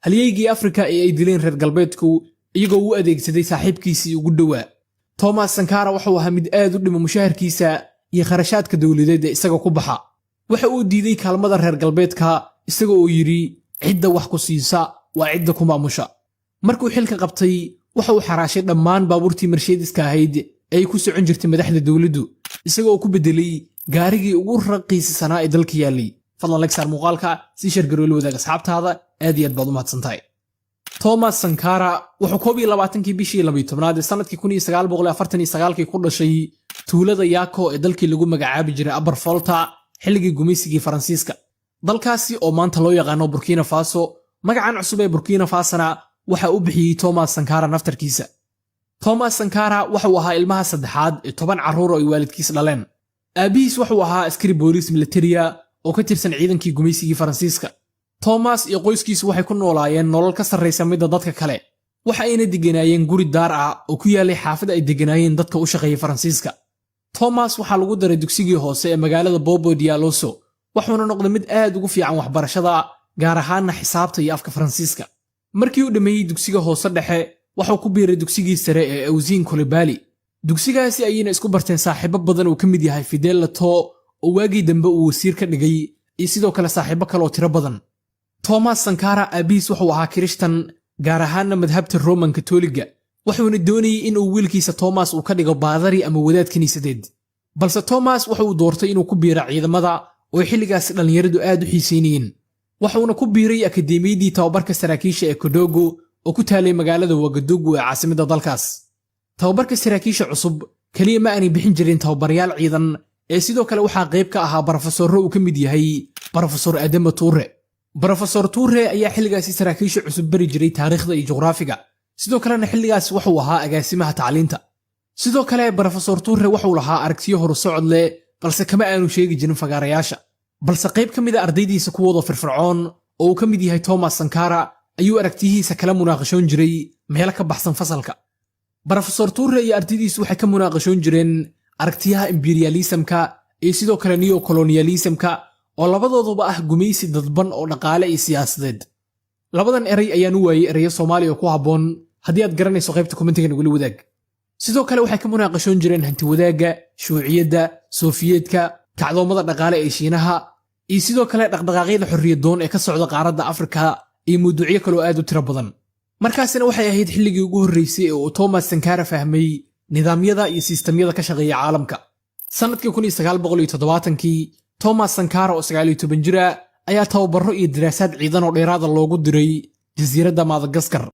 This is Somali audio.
Halyeygii Afrika ee ay dileen reer galbeedku iyagoo u adeegsaday saaxiibkiisii ugu dhowaa. Thomas Sankara wuxuu ahaa mid aad u dhima mushaharkiisa iyo kharashaadka dowladeed ee isaga ku baxa. Waxa uu diiday kaalmada reer galbeedka, isaga oo yidhi: "Cidda wax ku siisa waa cidda ku maamusha." Markuu xilka qabtay, waxa uu xaraashay dhammaan baabuurtii Mercedeska ahayd ee ay ku socon jirtay madaxda dowladdu, isaga oo ku beddelay gaarigii ugu raqiisisanaa ee dalka yaallay. Fadlan like saar muuqaalka, si share garoo, la wadaag asxaabtaada. Aad iyo aad baad u mahadsantahay. Thomas Sankara wuxuu 21-kii bishii 12aad ee sannadkii 1949-kii ku dhashay tuulada Yako ee dalkii lagu magacaabi jiray Upper Volta xilligii gumaysigii Faransiiska, dalkaasi oo maanta loo yaqaano Burkina Faso. Magacan cusub ee Burkina Fasona waxa u bixiyey Thomas Sankara naftarkiisa. Thomas Sankara waxuu ahaa ilmaha saddexaad ee 10 carruur oo ay waalidkiis dhaleen. Aabbihiis wuxuu ahaa askari booliis militariya oo ka tirsan ciidankii gumaysigii Faransiiska. Thomas iyo qoyskiisu waxay ku noolaayeen nolol ka sarraysa midda dadka kale. Waxa ayna degganaayeen guri daar ah oo ku yaalay xaafad ay degganaayeen dadka u shaqeeyay Faransiiska. Thomas waxaa lagu daray dugsigii hoose ee magaalada Bobo Dioulasso, wuxuuna noqday mid aad ugu fiican waxbarashada, gaar ahaanna xisaabta iyo afka Faransiiska. Markii uu dhammeeyey dugsiga hoose dhexe, waxuu ku biiray dugsigii sare ee Oussine Coulibaly. Dugsigaasi ayayna isku barteen saaxiibo badan uu ka mid yahay Fidel Lato, oo waagii dambe uu wasiir ka dhigay, iyo sidoo kale saaxiibo kale oo tiro badan. Thomas Sankara aabbihiis wuxuu ahaa Kirishtan, gaar ahaanna madhabta Roman Katoliga, wuxuuna doonayey inuu wiilkiisa Thomas uu ka dhigo baadari ama wadaad kiniisadeed. Balse Thomas waxa uu doortay inuu ku biiro ciidamada, oo xilligaasi dhallinyaradu aad u xiisaynayeen. Waxuuna ku biiray akadeemiyaddii tababarka saraakiisha ee Kodogo oo ku taalay magaalada Wagadugu ee caasimadda dalkaas. Tababarka saraakiisha cusub keliya ma aanay bixin jirin tababarayaal ciidan ee sidoo kale waxaa qayb ka ahaa barofesorro uu ka mid yahay Brofesor Adama Tuure. Brofesor Tuure ayaa xilligaasi saraakiisha cusub bari jiray taariikhda iyo juqraafiga, sidoo kalena xilligaas wuxuu ahaa agaasimaha tacliinta. Sidoo kale Brofesor Tuure wuxuu lahaa aragtiyo horusocod leh, balse kama aanu sheegi jirin fagaarayaasha. Balse qayb ka mid a ardaydiisa kuwooda firfircoon, oo uu ka mid yahay Thomas Sankara, ayuu aragtiyihiisa kala munaaqashoon jiray meelo ka baxsan fasalka. Brofesor Tuure iyo ardaydiisu waxay ka munaaqashoon jireen aragtiyaha imperialismka iyo sidoo kale neocolonialismka, oo labadooduba ah gumaysi dadban oo dhaqaale iyo siyaasadeed. Labadan eray ayaan u waayey ereyo Soomaaliya oo ku habboon. Haddii aad garanayso, qaybta commentiga nagula wadaag. Sidoo kale waxay ka munaaqashoon jireen hantiwadaagga, shuuciyadda, Sofiyeedka, kacdoommada dhaqaale ee Shiinaha, iyo sidoo kale dhaqdhaqaaqyada xorriyadoon ee ka socda qaaradda Afrika, iyo mawduucyo kaloo aad u tiro badan. Markaasina waxay ahayd xilligii ugu horreysay ee uu Thomas Sankara fahmay nidaamyada iyo sistamyada ka shaqeeya caalamka. Sannadkii 1970-kii, Thomas Sankara oo 19 jira ayaa tababarro iyo daraasaad ciidan oo dheeraada loogu diray jasiiradda Madagaskar.